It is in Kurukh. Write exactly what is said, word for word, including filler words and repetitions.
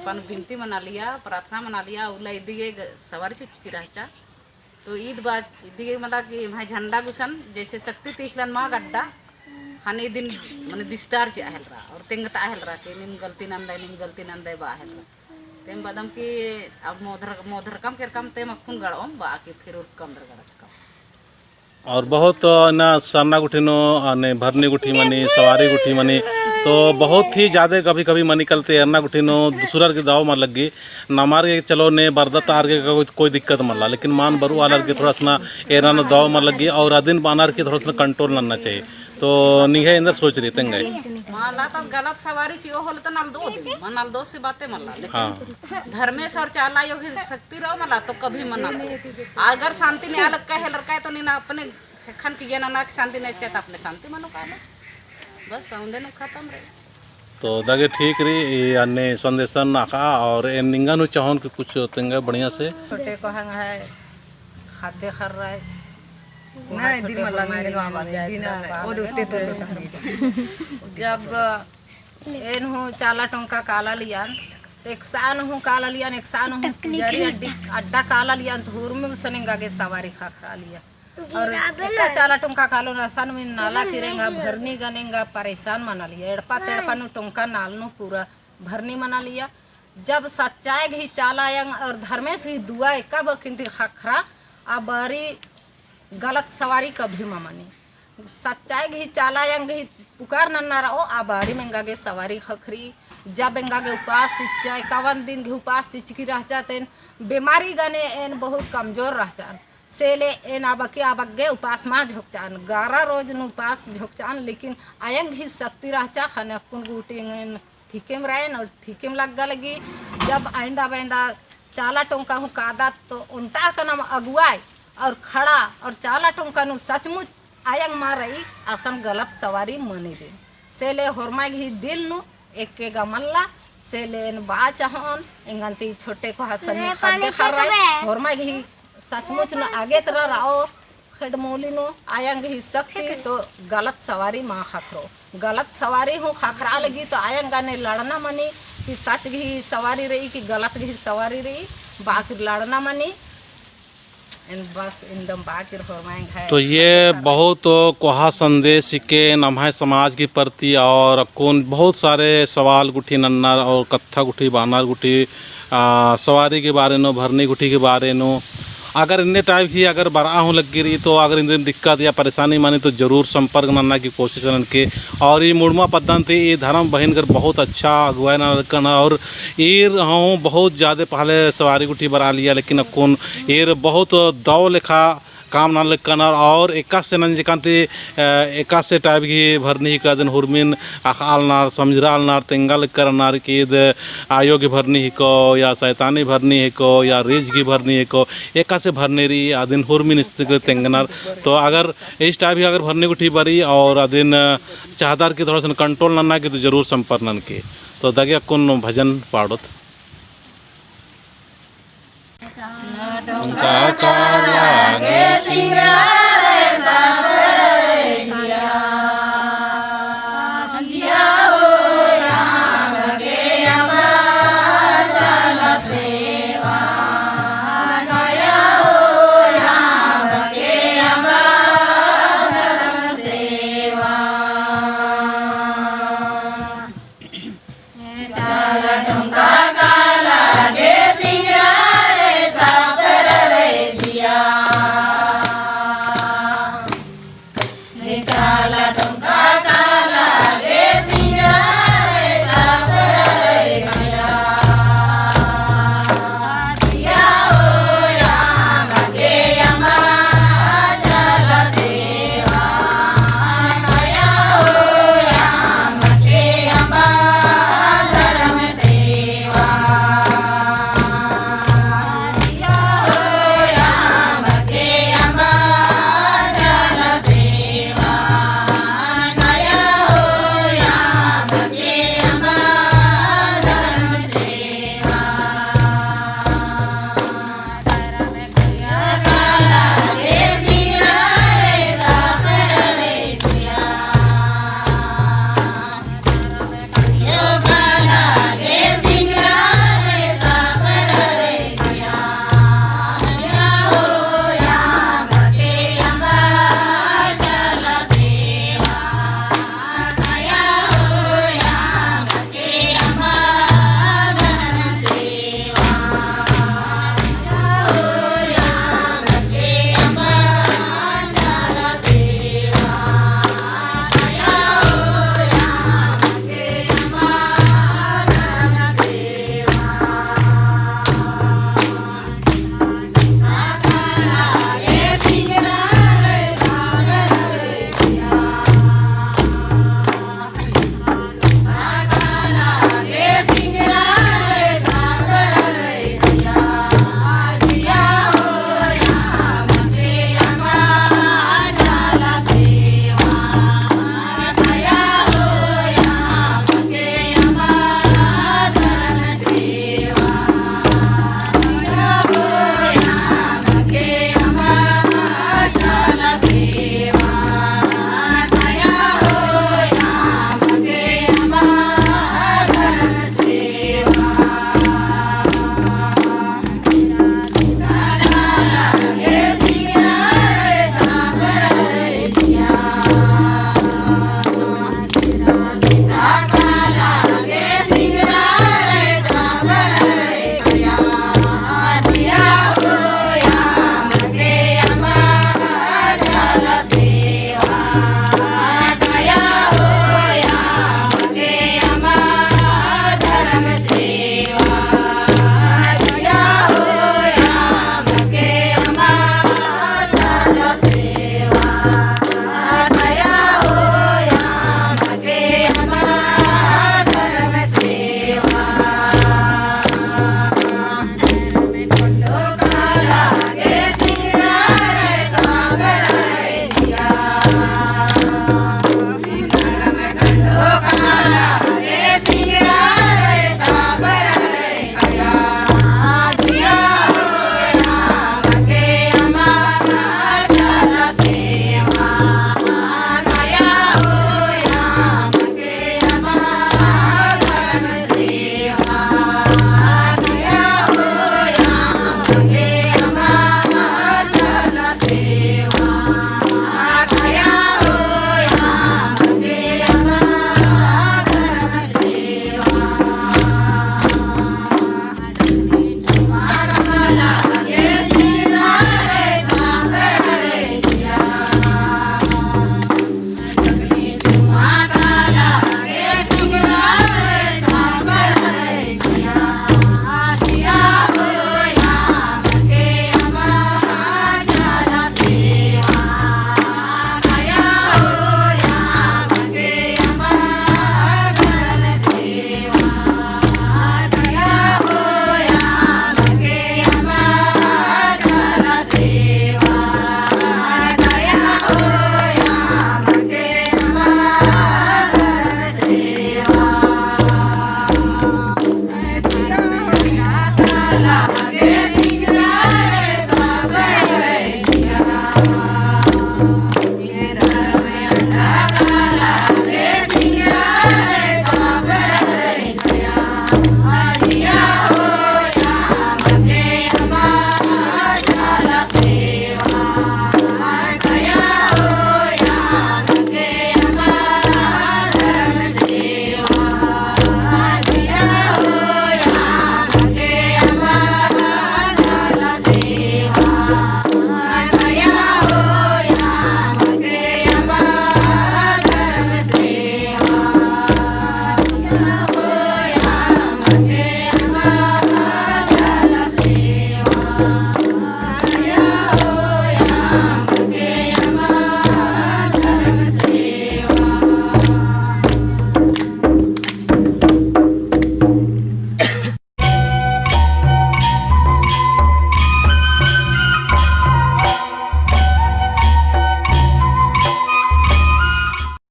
पन बिनती मनालिया, प्रार्थना मनालिया, उल्ला इदिगे ग-, सवारी चिचकी रहचा। तो ईद बात, इदिगे मतलब कि एम्है झंडा गुसन, जैसे शक्ति तीखलन मा गड्डा, ख़ने दिन मने दिस्तार चिआ हेलरा, और तेंगता हेलरा कि नीम गलती नंदय, नीम गलती नंदय बआ हेलरा। तेम बअदम कि अब मोधर-, मोधरकम केरकम तेम अक्कुन गड़ओम बआ कि फिर उरकम दर गड़चकम। और बहुत, अ, ना सरना गुट्ठी नू, अ, ने भरनी गुट्ठी मनी, सवारी गुट्ठी मनी, तो बहुत ही ज्यादा कभी-कभी मनी कलते एरना गुट्ठी नू दूसरा के दव मल लग्गी। नमार के चलो ने बरदत आर के कोई, कोई दिक्कत मल्ला, लेकिन मान बरु आलर के थोड़ा सा ना एरना नू दव मल लग्गी और अदिन बानर के थोड़ा सा ना control नन्ना चाहिए। तो निंग्है एन्देर सोच रई तेंगय? मला तो गलत सवारी चिओ होले तो नलदो दिन, मा नलदो से बातें मल्ला, लेकिन हाँ। धर्मेस और चाला आयो गही शक्ति रओ मला तो कभी मना तो। अगर शांति नू आलर का हेलर का तो नीन अपने ख़ेक्खन कि ये नना कि शांति नू एचका तो अपने शांति मनो कालो। बस औंदे नू खतम रई। तो दगे ठीक रई, ई अन्ने संदेशन अख़आ और एन निंगन हूँ चाहोन कि कुछ तेंगा बढ़िया से। छोटे कोहा एंग्है ख़द्द ख़र्रा है। ना, कोहा दिन छोटे मला, बीमारी दिन में मला, मर जाए दिन तो ना, बाहर वो है। दोते तो जब एन हूँ चाला टोंका कालालियन, तो एकसन हूँ कालालियन, एकसन हूँ पुजारी अड्डी, अड्डा कालालियन, तो हुरमी गुसन एंगा गे सवारी ख़क्खरालिया। और एका चाला टोंका कालोन असन में नाला किरेंगा, भरनी गनेंगा, परेशान मनालिया। एड़पा तेड़पा नू टोंका नालनो पूरा भरनी मनालिया। जब सच्चाई गही चाला आयंग और धर्मेस गही दुआ एका बखिन ती ख़क्खरा, आ बारी गलत सवारी कभी मा मनी। सच्चाई गही चाला आयंग गही पुकार नन्ना रओ, आ बारी में एंगा गे सवारी ख़क्खरी। जब एंगा गे उपास चिच्चा, एकावन दिन गही उपास चिचकी रहचा, तेन बीमारी गने एन बहुत कमजोर रहचन। से ले एन अबके अबके उपास मा झोकचान, ग्यारह रोज नू उपास झोकचान, लेकिन आयंग गही शक्ति रहचा, ख़ने अक्कुन गूटी एन ठीकेम रअन और ठीकेम लग्गा लगी। जब आइंदा बाइंदा चाला टोंका हूँ कादत तो ओन्टा कनम अगुवाई और खड़ा और चाला टोंका नू सचमुच आयंग मा रई असन गलत सवारी मनी रई। से ले होरमा गही दिल नू एकेगा मल्ला, से ले एन बआ चाहोन, एंगन ती छोटे कोहा सन्नी ख़द्द ख़र्रा है, होरमा गही सचमुच नू आगे तरा रओ, खेड़मोली नू आयंग गही शक्ति तो गलत सवारी मा ख़क्खरो। गलत सवारी हूँ ख़क्खरा लगी तो आयंग गने लड़ना मनी कि सच गही सवारी रई कि गलत गही सवारी रई, बाकिर लड़ना मनी। एन बस एन दम बाकिर होरमाएंग है। तो ये बहुत कोहा संदेश हिके नम्है समाज के प्रति और अक्कुन बहुत सारे सवाल गुट्ठी नन्नर और कत्था गुट्ठी बानर गुट्ठी आ, सवारी के बारे नू, भरनी गुट्ठी के बारे नू, अगर इन्ने type ही अगर बरआ हूँ लग्गी रई, तो अगर इन्ने दिक्कत या परेशानी मनी, तो जरूर संपर्क नन्ना की कोशिश ननके। और ई मुड़मा पद्दन ती ई धर्म बहिन कर बहुत अच्छा अगुवाई नना लक्कन, और ईर हूँ बहुत ज्यादा पहले सवारी गुट्ठी बरआ लिया, लेकिन अक्कुन ईर बहुत दव लेखा काम नना लक्कनर और एकासे नंजकन ती, अ, एकासे type गही भरनी हिको अदिन हुरमिन अख़आलनर, समझरालनर, तेंगा लक्कनर कि ईद आयो गही भरनी हिको या सैतानी भरनी हिको या रीझ गही भरनी हिको, एकासे भरनी रई अदिन हुरमिन इस्तिक तेंगनर। तो अगर इस type गही अगर भरनी गुट्ठी बरई और अदिन, अ, चाहदर कि थोड़ा सा control नन्ना की तो जरूर संपर्क ननके। तो दगे अक्कुन भजन पाड़ोत।